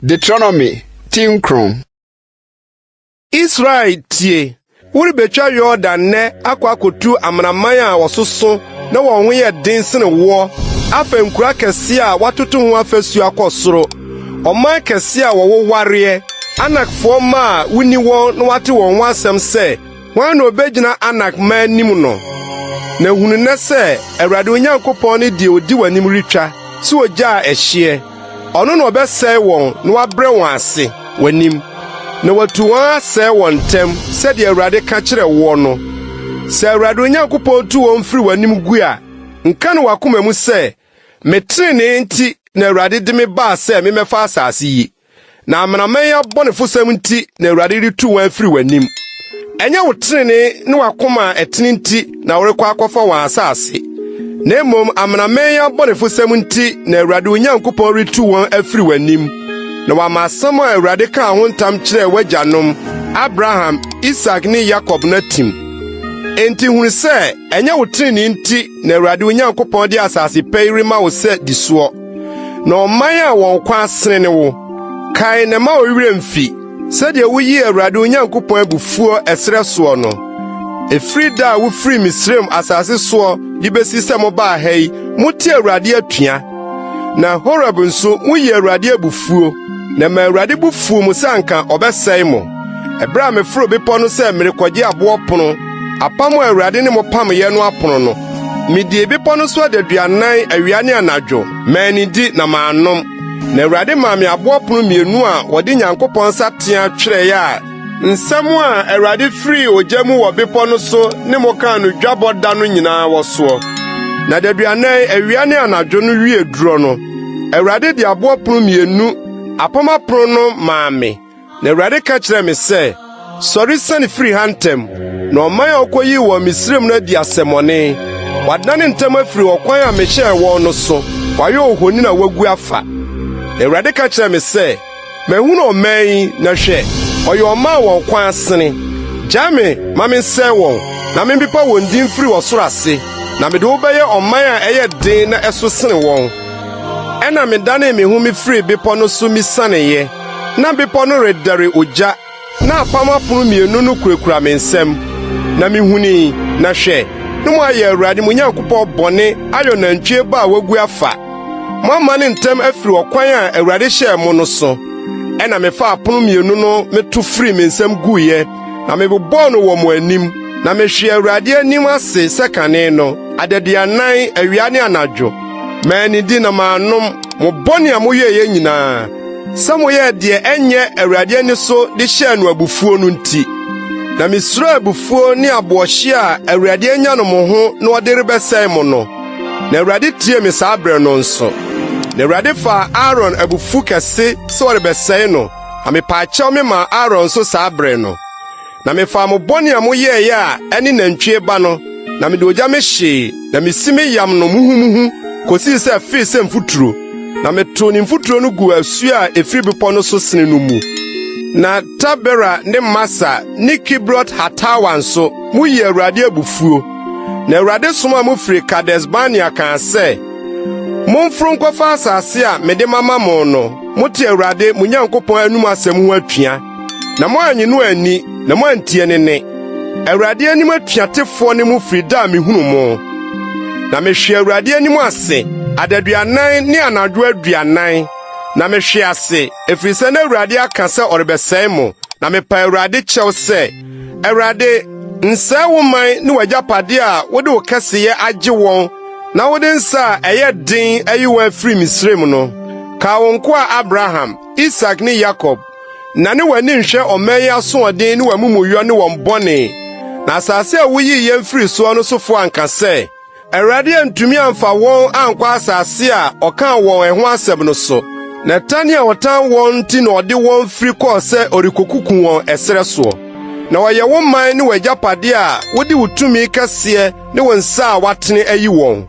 Deuteronomy ti nkron. Israel, tie! Worebetwa Yordan nnɛ akɔ akotu amanaman a wɔsoso na wɔn ho yɛ den sen woɔ, afa nkuro akɛseɛ a wɔatoto ho afasuo akɔ soro, ɔman kɛseɛ a wɔwowareɛ, Anakfoɔ mma a wonni wɔn na wɔate wɔn ho asɛm sɛ, Hwan na obegyina Anak mma anim no? Na hunu nnɛ sɛ Awurade wo Nyankopɔn ne deɛ odi w'anim retwa sɛ ogya a ɛhyeɛ. Ɔno na ɔbɛsɛe wɔn na wabrɛ wɔn ase w'anim, na watu wɔn asɛe wɔn ntɛm sɛdeɛ Awurade ka kyerɛɛ woɔ no. Sɛ Awurade wo Nyankopɔn tu wɔn firi w'anim gu a, nka no w'akoma mu sɛ, 'Me trenee nti na Awurade de me baa sɛ memmɛfa asase yi. Na amanaman yi abɔnefosɛm nti na Awurade retu wɔn afiri w'anim. Ɛnyɛ wo trenee ne w'akoma a ɛtene nti na worekɔ akɔfa wɔn asase, na mmom amanaman yi abɔnefosɛm nti na Awurade wo Nyankopɔn retu wɔn afiri w'anim, na wama asɛm a Awurade kaa ho ntam kyerɛɛ w'agyanom Abraham, Isak ne Yakob no atim. Enti hunu sɛ ɛnyɛ wo trenee nti na Awurade wo Nyankopɔn de asase pa yi rema wo sɛ di soɔ. Na ɔman a wɔn kɔn asene ne wo. Kae na mma wo werɛ mfi sɛdeɛ woyii Awurade wo Nyankopɔn abufuo ɛserɛ soɔ no. Ɛfiri da a wofirii Misraim asase soɔ de bɛsi sɛ mobaa ha yi, mote Awurade atua. Na Horeb nso, moyii Awurade abufuo, na ɛmaa Awurade bo fuu mo sɛ anka ɔbɛsɛe mo. Ɛberɛ a meforoo bepɔ no sɛ merekɔgye aboɔ pono, apam a Awurade ne mo pameeɛ no apono no, Midii bepɔ no so adaduanan awia ne anadwo, mannidi na mannom. Na Awurade maa me aboɔ pon mmienu a wɔde Nyankopɔn nsateaa twerɛe a nsɛm a Awurade firii ogya mu wɔ bepɔ no so ne mo kaa no dwabɔ da no nyinaa wɔ soɔ. Na adaduanan awia ne anadwo no wiee durɔ no, Awurade de aboɔ pon mmienu, apam apon no maa me. Na Awurade ka kyerɛɛ me sɛ, Sɔre siane firi ha ntɛm, na ɔman a wokoyii wɔn Misraim no adi asɛmmɔne. Wɔadane ntɛm afiri ɔkwan a mehyɛɛ wɔn no so, wɔayɛ ohoni a wɔagu afa. Na Awurade ka kyerɛɛ me sɛ, Mahunu ɔman yi, na hwɛ, ɔyɛ ɔman a wɔn kɔn asene. Gyaa me ma mensɛe wɔn, na mempepa wɔn din mfiri ɔsoro ase, na mede wo bɛyɛ ɔman a ɛyɛ den na ɛso sene wɔn. Ɛnna medanee me ho mifirii bepɔ no so misianeeɛ. Na bepɔ no redɛre ogya, na apam apono mmienu no kurakura me nsam. Na mihunui, na hwɛ, na moayɛ Awurade mo Nyankopɔn bɔne ayɛ ɔnantwie ba a wagu afa. Moamane ntɛm afiri ɔkwan a Awurade hyɛɛ mo no so. Ɛnna mefaa apono mmienu no meto firii me nsam guiɛ, na mebobɔɔ no wɔ mo anim, na mehwee Awurade anim ase sɛ kane no, adaduanan, awia ne anadwo. Mannidi na mannom, mo bɔne a moyɛeɛ nyinaa, sɛ moyɛɛ deɛ ɛnyɛ Awurade ani so de hyɛɛ no abufuo no nti. Na misuroo abufuo ne aboɔhyeɛ a Awurade anya no mo ho na ɔde rebɛsɛe mo no. Na Awurade tiee me saa bere no nso. Na Awurade faa Aaron abufuw kɛse sɛ ɔrebɛsɛe no, na mepaa kyɛw memaa Aaron nso saa bere no. Na mefaa mo bɔne a moyɛe a ɛne nantwie ba no, na mede ogya mehyee, na misi me yam no muhumuhu kosii sɛ ɛfee sɛ mfuturo, na metow ne mfuturo no guu asu a efiri bepɔw no so sene no mu. Na Tabera ne Masa ne Kibrot Hataawa nso, muyii Awurade abufuo. Na Awurade somaa mo firi Kades-Barnea kaa sɛ, Momforo nkɔfa asase a mede mama mo no. Mote Awurade, mo Nyankopɔn anom asɛm ho atua. Na moannye no anni, na moantie ne nne. Awurade anim atuatefoɔ ne mo firi da a mihunuu mo. Na mehwee Awurade anim ase adaduanan ne anadwo aduanan, na mehwee ase, ɛfiri sɛ na Awurade aka sɛ ɔrebɛsɛe mo. Na mepaa Awurade kyɛw sɛ, Awurade, nsɛe wo man ne w'agyapade a wode wo kɛseyɛ agye wɔn na wode nsa a ɛyɛ den ayi wɔn afiri Misraim no. Kae wo nkoa Abraham, Isak ne Yakob. Nnane w'ani nhwɛ ɔman yi asoɔden ne wɔn amumuyɔ ne wɔn bɔne, na asase a wuyii yɛn firii soɔ no sofo anka sɛ, 'Awurade antumi amfa wɔn ankɔ asase a ɔkaa wɔn ɛho asɛm no so, na tan a ɔtan wɔn nti na ɔde wɔn firi kɔɔ sɛ ɔrekokuku wɔn ɛserɛ soɔ. Na wɔyɛ wo man ne w'agyapade a wode wo tumi kɛseɛ ne wo nsa a woatene ayi wɔn.